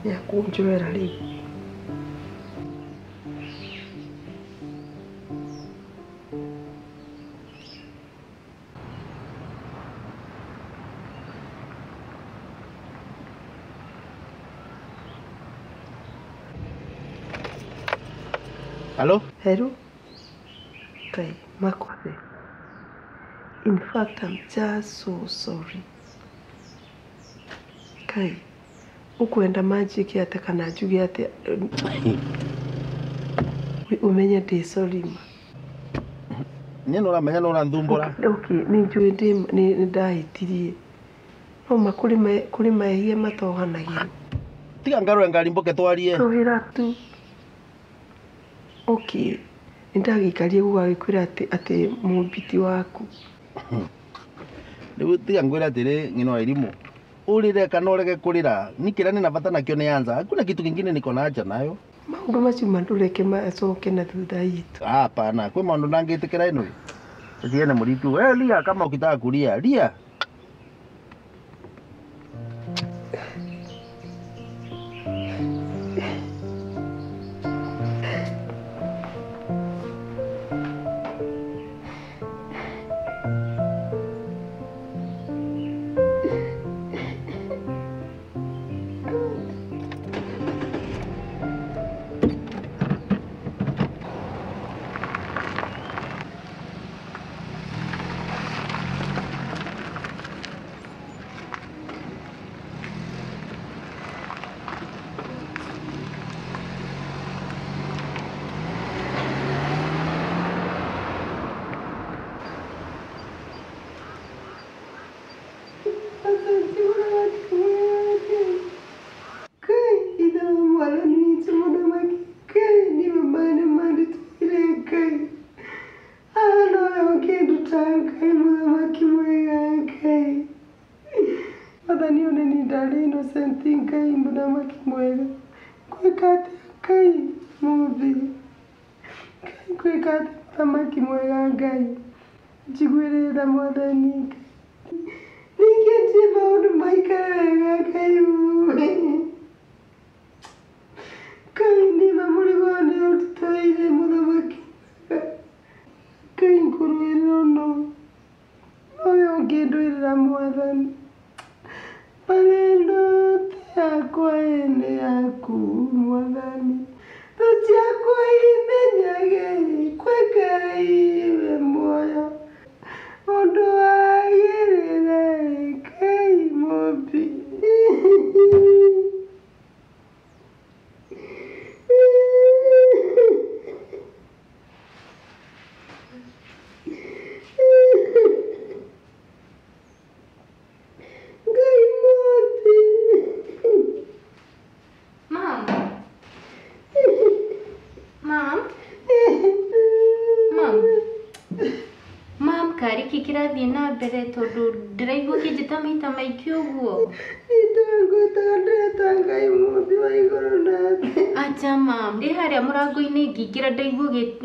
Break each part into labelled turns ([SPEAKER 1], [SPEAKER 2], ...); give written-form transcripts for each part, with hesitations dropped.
[SPEAKER 1] Nĩakũnjoera rĩu.
[SPEAKER 2] Hello?
[SPEAKER 1] Hello? Kai, Makwathe. In fact, I'm just so sorry. Kai, ukwenda magic atĩa kana njuge atĩa umenye ndĩ sorry ma.
[SPEAKER 2] Niĩ nĩ ũramenya nĩ ũranthumbũra.
[SPEAKER 1] Okay, nĩ njũĩ nĩ ndahĩtirie. No ma kũrĩ mehia matohanagĩrwo.
[SPEAKER 2] Tiga ngarũre ngari mbũke twarie.
[SPEAKER 1] Tũhĩra tu. Okay, nĩ ndagĩikarie guo agĩkwĩra atĩ mũmbiti waku.
[SPEAKER 2] Rĩu tiga ngwĩre atĩrĩ ng'ino wa irimũ. Ũrĩre kana ũrege kũrĩra, ni kĩrĩa nĩna bata nakĩo nĩ answer. Hakuna kitu kingine niko na haja nayo.
[SPEAKER 1] Maũndũ macio ma ndũreke macoke na thutha itũ.
[SPEAKER 2] Hapana, kwĩ maũndũ ndangĩtĩkĩra ĩno. Tusiende mũritu. Eh, lia kama ukitaka kulia, lia.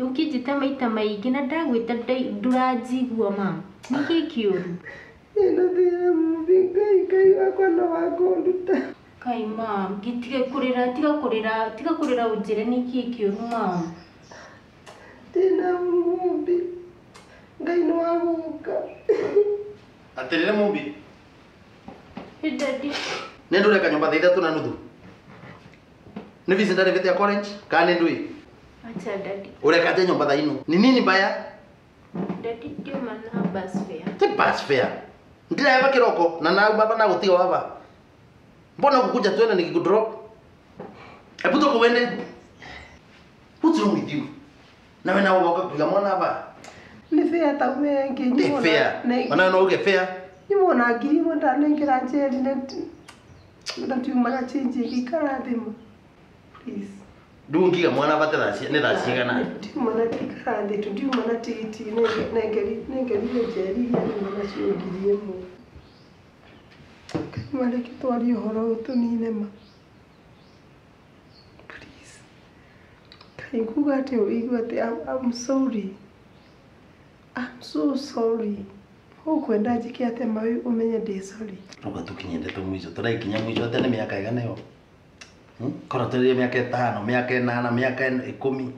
[SPEAKER 3] Ũkĩnjĩta maita maingĩ na ndagwĩta ndũranjigua ma. Nĩkĩ kĩũru?
[SPEAKER 1] Ĩno thĩna mũmbi Ngai Ngai wakwa no wakũnduta.
[SPEAKER 3] Kai mam, gĩtige kũrĩra, tiga kũrĩra, tiga kũrĩra ũnjĩre nĩkĩ kĩũru mam.
[SPEAKER 1] Thĩna mũmbi Ngai nĩ wagũka.
[SPEAKER 2] Atĩrĩrĩ mũmbi.
[SPEAKER 3] Daddy.
[SPEAKER 2] Nĩ ndũreka nyũmba thaa 3:30. Nĩ fees ndarĩbĩte ya college kana nĩ ndũĩ?
[SPEAKER 3] Acha daddy.
[SPEAKER 2] Ureka atĩa nyũmba thaa ino? Ni nini mbaya?
[SPEAKER 3] Daddy ndio maana bus fare.
[SPEAKER 2] Ti bus fare. Ndĩraheba kĩroko na nau baba na gũtiga baba. Mbona kukuja twende nikikudrop? Hebu toka uende. What's wrong with you? Nawe nawe woka kuiga mwana hapa.
[SPEAKER 1] Nĩ fair ta ume ngĩ
[SPEAKER 2] Ti fair. Ona no uge fair.
[SPEAKER 1] Nimona ngiri ĩmwe ndanengera Njeri na ndiuma na change ĩgĩikara thĩ ma. Please.
[SPEAKER 2] Ndungiga mwana bate nĩ thaa cigana?
[SPEAKER 1] Ndiuma na ikara thĩ tu ndiuma na tigiti nengerire Njeri iria nyuma nacio 1,000. Kai mareke twarie ũhoro ũyũ tũnine ma. Please. Kai nguga atĩ ũigue atĩ I'm sorry. I'm so sorry. Ũkwenda njĩke atĩa ma ũmenye ndĩ sorry.
[SPEAKER 2] Roga tũkinye ndeto mũico tũraikinya mũico atĩ nĩ mĩaka ĩgana ĩyo. Kora tũrĩ mĩaka 5, mĩaka 8, mĩaka 10.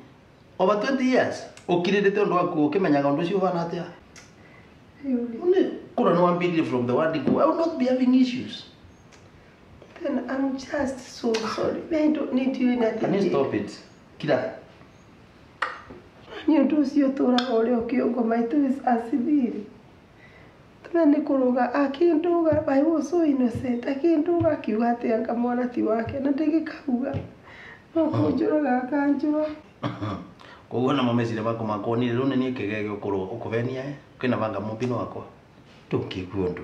[SPEAKER 2] Over 20 years. Ũkirĩrĩte ũndũ waku ũkĩmenyaga ũndũ ũcio ũhana atĩa. Kura no ambiri from the word go. I will not be having issues.
[SPEAKER 1] Then I'm just so sorry. I don't need you in a.
[SPEAKER 2] Can you stop it? Kira.
[SPEAKER 1] Ni ũndũ ũcio ũtũraga ũrĩa ũkĩongo maitũ acithiri. Tũme nĩ kũrũga akĩndũga. I was so innocent. Akĩndũga akiuga atĩ anga mwana ti wake na ndĩgĩkauga. No kũnjũraga akanjũra.
[SPEAKER 2] Koguo na meciria makwa makonire rĩu nĩ niĩ kĩgege ũkũrwo ũkũvenia kwĩna banga mũmbino wakwa. Ndũngĩigua ũndũ.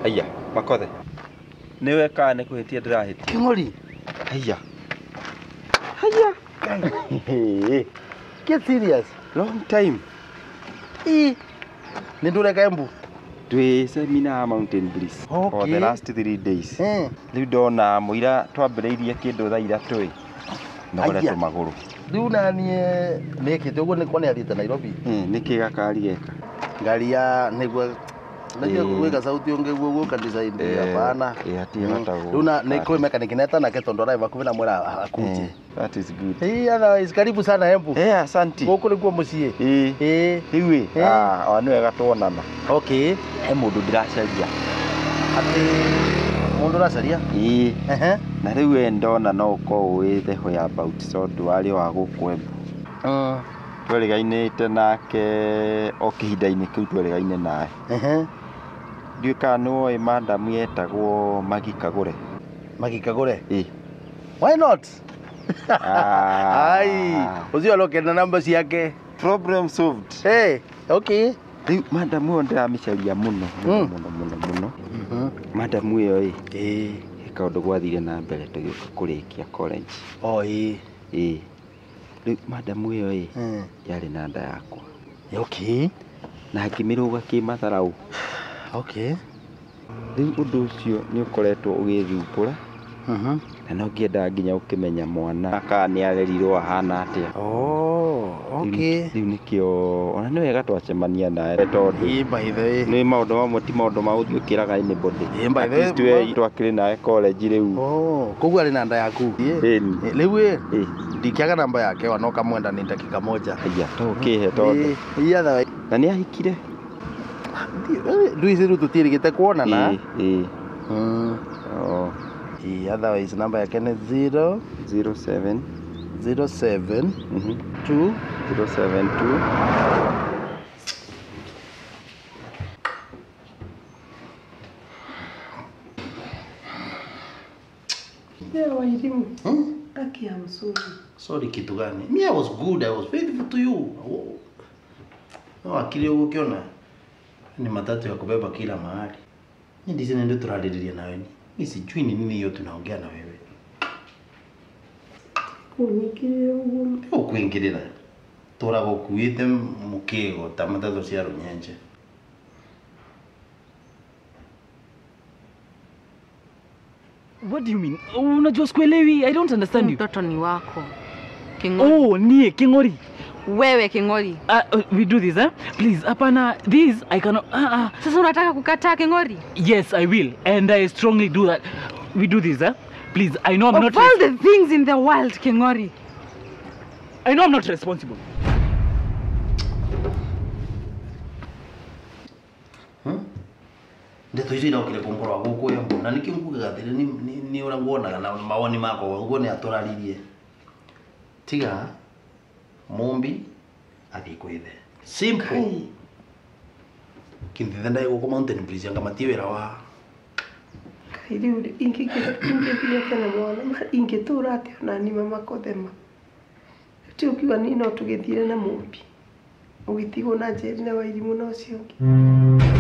[SPEAKER 4] Aya, makothe. Nĩwe kana nĩ kũhĩtia ndĩrahĩtia?
[SPEAKER 2] Kĩng'ori.
[SPEAKER 4] Aya. Aya.
[SPEAKER 2] Get serious.
[SPEAKER 4] Long time.
[SPEAKER 2] Nĩ ndũreka Embu?
[SPEAKER 4] Twĩ seminar Mountain Bliss.
[SPEAKER 2] Okay.
[SPEAKER 4] For the last 3 days. Rĩu ndona mũira twambĩrĩirie kĩndũ thaa 3 ĩ. Nogoretwo magũrũ.
[SPEAKER 2] Rĩu naniĩ nĩkĩte ũguo nĩ kuona athiĩte Nairobi.
[SPEAKER 4] Nĩkĩ gakari geka?
[SPEAKER 2] Ngari ya nĩguo najua kuweka sauti ungeguo guo kanisa indi hapana. Rĩu na nĩ kwĩ mechanic neta nake tondũ araiva kuvi na mwĩra akuje.
[SPEAKER 4] That is good.
[SPEAKER 2] Otherwise karibu sana Embu.
[SPEAKER 4] Asante.
[SPEAKER 2] Gũkũ nĩkuo mũciĩ.
[SPEAKER 4] Rĩu ĩ, o nĩ wega tuonana.
[SPEAKER 2] Okay.
[SPEAKER 4] He mũndũ ndĩracaria.
[SPEAKER 2] Atĩ mũndũ ũracaria?
[SPEAKER 4] Na rĩu we ndona no ũkorwo ũĩ the whereabout tondũ warĩ wa gũkũ Embu. Twerĩgainĩte nake o kĩhinda-inĩ kĩu twerĩgaine naye. Ndiũĩ kana nĩwoĩ madam yetagwo Magi Kagure.
[SPEAKER 2] Magi Kagure? Why not? Ai, ũcio arokena namba ciake.
[SPEAKER 4] Problem solved.
[SPEAKER 2] Hey, okay.
[SPEAKER 4] Rĩu madam ĩyo ndĩramĩcaria mũno mũno mũno mũno. Madam ĩyo ĩ, kaũndũ gwathire na mbere tũgĩũka kũrĩkia college.
[SPEAKER 2] Oh, ĩ.
[SPEAKER 4] Rĩu madam ĩyo ĩ, yarĩ na nda yakwa.
[SPEAKER 2] Okay.
[SPEAKER 4] Na ngĩmĩrũga kĩmatharaũ.
[SPEAKER 2] Okay.
[SPEAKER 4] Rĩu ũndũ ũcio nĩ ũkoretwo ũgĩthumbũra. Na no ngĩendaga nginya ũkĩmenya mwana kana nĩ arerirwo ahana atĩa.
[SPEAKER 2] Oh, okay.
[SPEAKER 4] Rĩu nĩkĩo ona nĩ wega twacemania nawe tondũ
[SPEAKER 2] by the way
[SPEAKER 4] nĩ maũndũ mamwe ti maũndũ ma gũthiĩ ũkĩraga anybody.
[SPEAKER 2] By the
[SPEAKER 4] way we twakĩrĩ nawe college rĩu.
[SPEAKER 2] Oh, koguo arĩ na nda yaku. Rĩu ĩ ndikĩaga namba yake ona ũkamwenda nĩ dakika moja.
[SPEAKER 4] Aya, to ũkĩhe tondũ. Na nĩ ahikire?
[SPEAKER 2] Rĩu ici rĩu tũtiĩrĩgĩte kuonana.
[SPEAKER 4] Oh.
[SPEAKER 2] Otherwise namba yake nĩ 0
[SPEAKER 4] 07
[SPEAKER 2] 07 2
[SPEAKER 4] 07 2.
[SPEAKER 1] Yeah, Wairimu. Aki, I'm sorry.
[SPEAKER 2] Sorry kitu gani? Me, I was good. I was faithful to you. No, akili ukiona ni matatu ya kubeba kila mahali. Ni ndizi ndio turaririria nawe ni. Mimi sijui ni nini hiyo tunaongea na wewe.
[SPEAKER 1] Kunyingirira uguo.
[SPEAKER 2] Ukuingirira. Turaga ukuite mukigo ta matatu cia runyenje.
[SPEAKER 5] What do you mean? Unajua sikuelewi. I don't understand you.
[SPEAKER 6] Mtoto ni wako. King'ori.
[SPEAKER 5] Oh, nie King'ori.
[SPEAKER 6] Wewe King'ori.
[SPEAKER 5] We do this, eh? Please, hapana. This I cannot.
[SPEAKER 6] Sasa unataka kukataa King'ori?
[SPEAKER 5] Yes, I will. And I strongly do that. We do this, eh? Please, I know I'm not.
[SPEAKER 6] Of all the things in the world, King'ori.
[SPEAKER 5] I know I'm not responsible.
[SPEAKER 2] Ndeto icio iraukire kũngorwo gũkũ Embu na nĩkĩo ngugaga atĩrĩ nĩ ũrĩa nguonaga na mawoni makwa ũguo nĩ atũraririe. Tiga Mumbi athiĩ kwĩ ithe. Simple. Kĩndĩ ndai gũkũ Mountain Breeze anga matie wĩra wa.
[SPEAKER 1] Kai rĩu ingĩthiĩ atĩa na mwana ingĩtũra atĩa ona niĩ mama Kothema. Ti ũkiuga niĩ no tũgĩthire na Mumbi. Ũgĩtigwo na Njeri na Wairimu na ũcio ũngĩ.